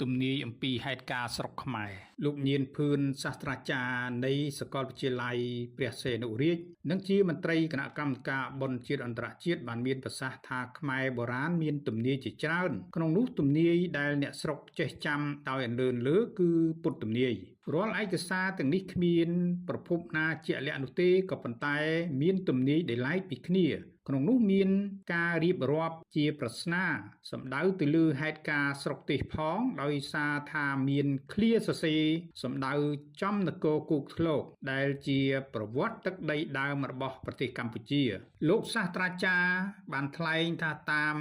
ទំនាយអំពីហេតុការណ៍ស្រុកខ្មែរលោកញៀនភឿនសាស្ត្រាចារ្យនៃសាកលវិទ្យាល័យព្រះសីហនុរាជនិងជាមន្ត្រីគណៈកម្មការបុណ្យជាតិអន្តរជាតិបានមានប្រសាសន៍ថាខ្មែរបុរាណមានទំនាយជាច្រើនក្នុងនោះទំនាយដែលអ្នកស្រុកចេះចាំដោយអន្លឿនលើគឺពុទ្ធទំនាយរាល់ឯកសារទាំងនេះគ្មានប្រភពណាជាក់លាក់នោះទេក៏ប៉ុន្តែមានទំនាយដែលឡែកពីគ្នាក្នុងនោះមានការរៀបរាប់ជាប្រស្នាសម្ដៅទៅលើហេតុការណ៍ស្រុកទេសផងដោយសារថាមានឃ្លាសរសេរសម្ដៅចំនគរគោកធ្លកដែលជាប្រវត្តិទឹកដីដើមរបស់ប្រទេសកម្ពុជាលោកសាស្ត្រាចារ្យបានថ្លែងថាតាម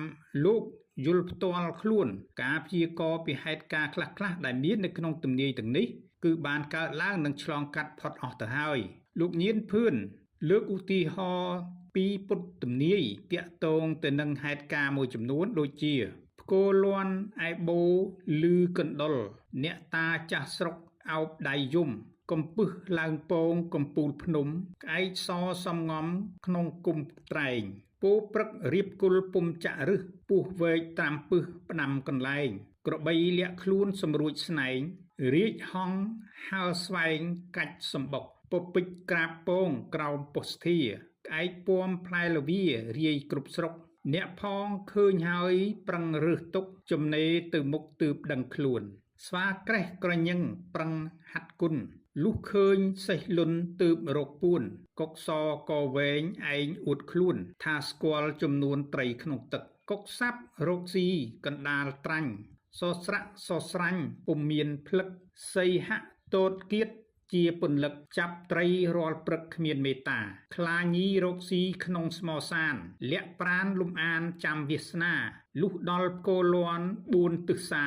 លោកយល់ផ្ទាល់ខ្លួនការព្យាករណ៍ពីហេតុការណ៍ខ្លះៗដែលមាននៅក្នុងទំនាយទាំងនេះគឺបានកើតឡើងនិងឆ្លងកាត់ផុតអស់ទៅហើយលោកញៀនភឿនលើកឧទាហរណ៍ពីពុទ្ធទំនាយតាក់ទងទៅនឹងហេតុការណ៍មួយចំនួនដូចជាផ្គរលាន់ឯបូលឺកណ្ដុលអ្នកតាចាស់ស្រុកអោបដៃយំកំពឹសឡើងពងកំពូលភ្នំក្អែកសសំងំក្នុងគុំត្រែងពោព្រឹករៀបគុលពុំចាក់រឹសពោះវែកត្រាំពឹសផ្ដាំកន្លែងក្របីលាក់ខ្លួនសម្រួចស្នែងរាជហង្សហើរស្វែងកាច់សម្បុកពពេចក្រាបពងក្រោមពុស្ធាក្អែកពំផ្លែលវារាយគ្រប់ស្រុកអ្នកផងឃើញហើយប្រឹងរើសទុកចំណេទៅមុខទើបដឹងខ្លួនស្វាក្រេះក្រញឹងប្រឹងហាត់គុណលុះឃើញសេះលុនទើបរកពួនកុកសកវែងឯងអួតខ្លួនថាស្គាល់ចំនួនត្រីក្នុងទឹកកុកសាប់រកស៊ីកណ្ដាលត្រាញ់សស្រាក់សស្រាញ់ពុំមានផ្លឹកសីហៈតូតគៀតជាពន្លឹកចាប់ត្រីរាល់ព្រឹកគ្មានមេត្តាខ្លាញីរកស៊ីក្នុងស្មោសានលាក់ប្រានលំអានចាំវាសនាលុះដល់ផ្គរលាន់4ទិសា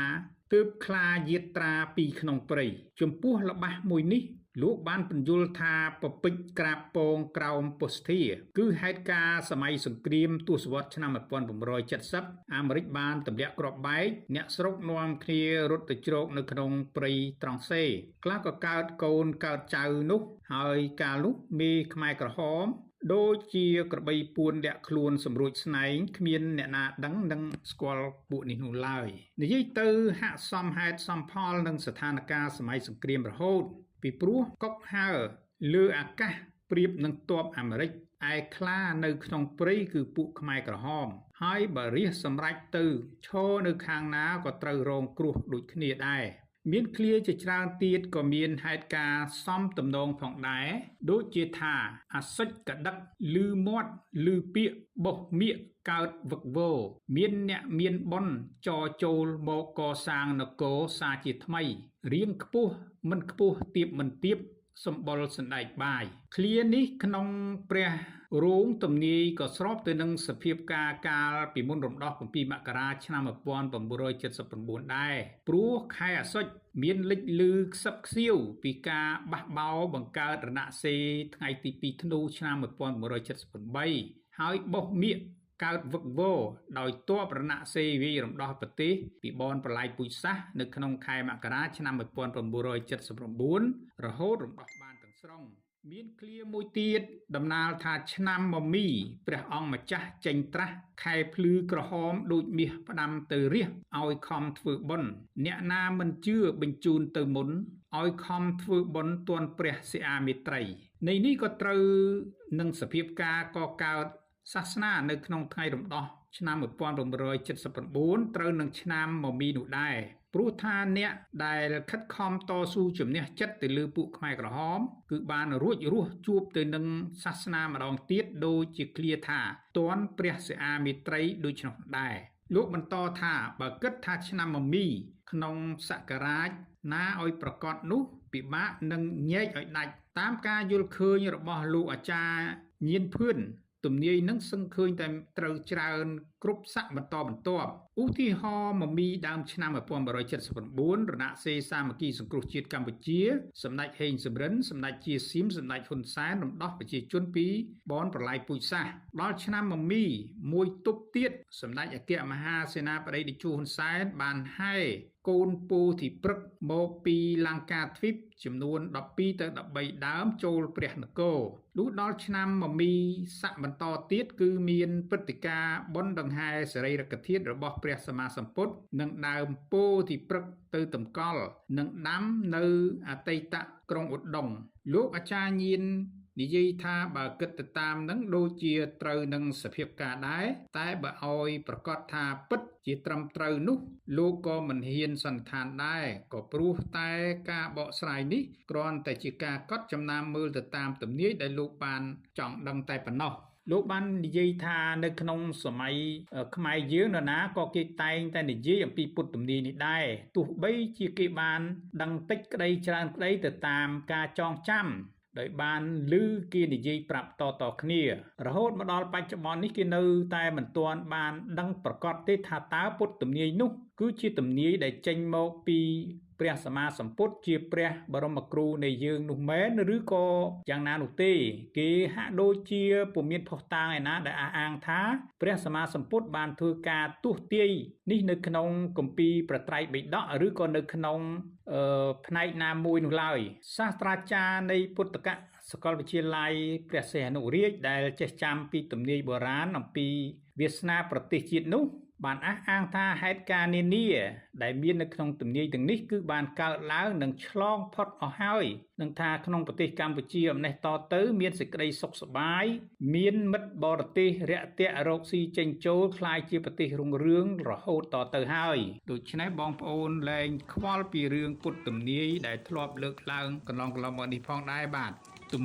ទើបខ្លាយាត្រាពីក្នុងព្រៃចំពោះល្បះមួយនេះលោកបានពន្យល់ថាពពេចក្រាបពងក្រោមពុស្ធាគឺហេតុការណ៍សម័យសង្គ្រាមទសវត្សរ៍ឆ្នាំ1970អាមេរិកបានទម្លាក់គ្រាប់បែកអ្នកស្រុកនាំគ្នារត់ទៅជ្រកនៅក្នុងព្រៃត្រង់សេខ្លះក៏កើតកូនកើតចៅនោះហើយកាលនោះមេខ្មែរក្រហមដូចជាក្របីពួនលាក់ខ្លួនសម្រួចស្នែងគ្មានអ្នកណាដឹងនិងស្គាល់ពួកនេះនោះឡើយនិយាយទៅហាក់សមហេតុសមផលនឹងស្ថានភាពសម័យសង្គ្រាមរហូតពីព្រោះកុកហើលើអាកាសប្រៀបនឹងទ័ពអាមេរិកឯខ្លានៅក្នុងព្រៃគឺពួកខ្មែរក្រហមហើយបើរាជសម្រេចទៅឈរនៅខាងណាក៏ត្រូវរងគ្រោះដូចគ្នាដែរមានឃ្លាជាច្រើនទៀតក៏មានហេតុការណ៍សមទំនងផងដែរដូចជាថាអសុចកដឹកលឺមាត់លឺពាក្យបោះមៀកកើតវឹកវរមានអ្នកមានបុណ្យចរចូលមកកសាងនគរសាជាថ្មីរៀងខ្ពស់មិនខ្ពស់ទៀបមិនទៀបសម្បុរសណ្ដែកបាយឃ្លានេះក្នុងព្រះរោងទំនាយក៏ស្របទៅនឹងសភាពការកាលពីមុនរំដោះ7មករាឆ្នាំ1979ដែរព្រោះខែអសុចមានលេចលឺខ្សឹបខ្សៀវពីការបះបោបង្កើតរណសេរីថ្ងៃទី2ធ្នូឆ្នាំ1978ហើយបោះមៀកកើតវឹកវរដោយទ័ពរណសេរីវាយរំដោះប្រទេសពីបនប្រឡាយពូជសាសន៍នៅក្នុងខែមករាឆ្នាំ1979រហូតរំដោះបានទាំងស្រុងមានឃ្លាមួយទៀតតំណាលថាឆ្នាំមមីព្រះអង្គម្ចាស់ចេញត្រាស់ខែភ្លឺក្រហមដូចមាសផ្ដាំទៅរះឲ្យខំធ្វើបុណ្យអ្នកណាមិនជឿបញ្ជូនទៅមុនឲ្យខំធ្វើបុណ្យទាន់ព្រះសិអាមេត្រីនៃនេះក៏ត្រូវនឹងសភាពការកកើតសាសនានៅក្នុងថ្ងៃរំដោះឆ្នាំ1979ត្រូវនឹងឆ្នាំមមីនោះដែរព្រោះថាអ្នកដែលខិតខំតស៊ូជំនះចិត្តទៅលើពួកខ្មែរក្រហមគឺបានរួចរស់ជួបទៅនឹងសាសនាម្ដងទៀតដូចជាឃ្លាថាទាន់ព្រះសិអាមេត្រីដូច្នោះដែរលោកបន្តថាបើគិតថាឆ្នាំមមីក្នុងសករាជណាឲ្យប្រកបនោះពិបាកនឹងញែកឲ្យដាច់តាមការយល់ឃើញរបស់លោកអាចារ្យញៀនភឿនទំនាយនឹងសឹងឃើញតែត្រូវច្រើនគ្រប់ស័កបន្តបន្ទាប់ឧទាហរណ៍មមីដើមឆ្នាំ1979រណសេរីសាមគ្គីសង្គ្រោះជាតិកម្ពុជាសម្ដេចហេងសំរិនសម្ដេចជាស៊ីមសម្ដេចហ៊ុនសែនរំដោះប្រជាជនពីបនប្រឡាយពូជសាសន៍ដល់ឆ្នាំមមីមួយទប់ទៀតសម្ដេចអគ្គមហាសេនាបតីតេជោហ៊ុនសែនបានហែកូនពោធិព្រឹកមកពីលង្កាទ្វីបចំនួន12ទៅ13ដើមចូលព្រះនគរលុះដល់ឆ្នាំមមីស័កបន្តទៀតគឺមានព្រឹត្តិការណ៍បុណ្យដង្ ដង្ហែសរីរកធាតុរបស់ព្រះសម្មាសម្ពុទ្ធ និងដើមពោធិព្រឹក្សទៅតម្កល់ និងដាំនៅអតីតក្រុងឧដុង្គ។ លោកអាចារ្យញៀននិយាយថា បើគិតទៅតាមនឹងដូចជាត្រូវនឹងសភាពការដែរ តែបើឲ្យប្រកាសថាពិតជាត្រឹមត្រូវនោះ លោកក៏មិនហ៊ានសន្និដ្ឋានដែរ ក៏ព្រោះតែការបកស្រាយនេះគ្រាន់តែជាការកត់ចំណាំមើលទៅតាមទំនាយដែលលោកបានចង់ដឹងតែប៉ុណ្ណោះ។ លោកបាននិយាយថា នៅក្នុងសម័យខ្មែរយើង នរណាក៏គេតែងតែនិយាយអំពីពុទ្ធទំនាយនេះដែរ ទោះបីជាគេបានដឹងតិចក្តីច្រើនក្តី ទៅតាមការចងចាំដោយបានឮគេនិយាយប្រាប់តៗគ្នា រហូតមកដល់បច្ចុប្បន្ននេះ គេនៅតែមិនទាន់បានដឹងប្រកាសទេថា តើពុទ្ធទំនាយនោះគឺជាទំនាយដែលចេញមកពីព្រះសម្មាសម្ពុទ្ធជាព្រះបរមគ្រូនៃយើងនោះមែន ឬក៏យ៉ាងណានោះទេ។ គេហាក់ដូចជាពុំមានភស្តុតាងឯណាដែលអះអាងថា ព្រះសម្មាសម្ពុទ្ធបានធ្វើការទស្សន៍ទាយនេះនៅក្នុងគម្ពីរព្រះត្រៃបិដក ឬក៏នៅក្នុងផ្នែកណាមួយនោះឡើយ។ សាស្ត្រាចារ្យនៃពុទ្ធកសាកលវិទ្យាល័យព្រះសីហនុរាជ ដែលចេះចាំពីទំនាយបុរាណអំពីវាសនាប្រទេសជាតិនោះ បានអះអាងថា ហេតុការណ៍នានាដែលមាននៅក្នុងទំនាយទាំងនេះ គឺបានកើតឡើងនិងឆ្លងផុតអស់ហើយ និងថាក្នុងប្រទេសកម្ពុជាអំណេះតទៅមានសេចក្តីសុខសប្បាយ មានមិត្តបរទេសរាក់ទាក់រកស៊ីចេញចូល ក្លាយជាប្រទេសរុងរឿងរហូតតទៅហើយ។ ដូច្នេះបងប្អូនលែងខ្វល់ពីរឿងពុទ្ធទំនាយដែលធ្លាប់លើកឡើងកន្លងមកនេះផងដែរ។ បាទ ទំ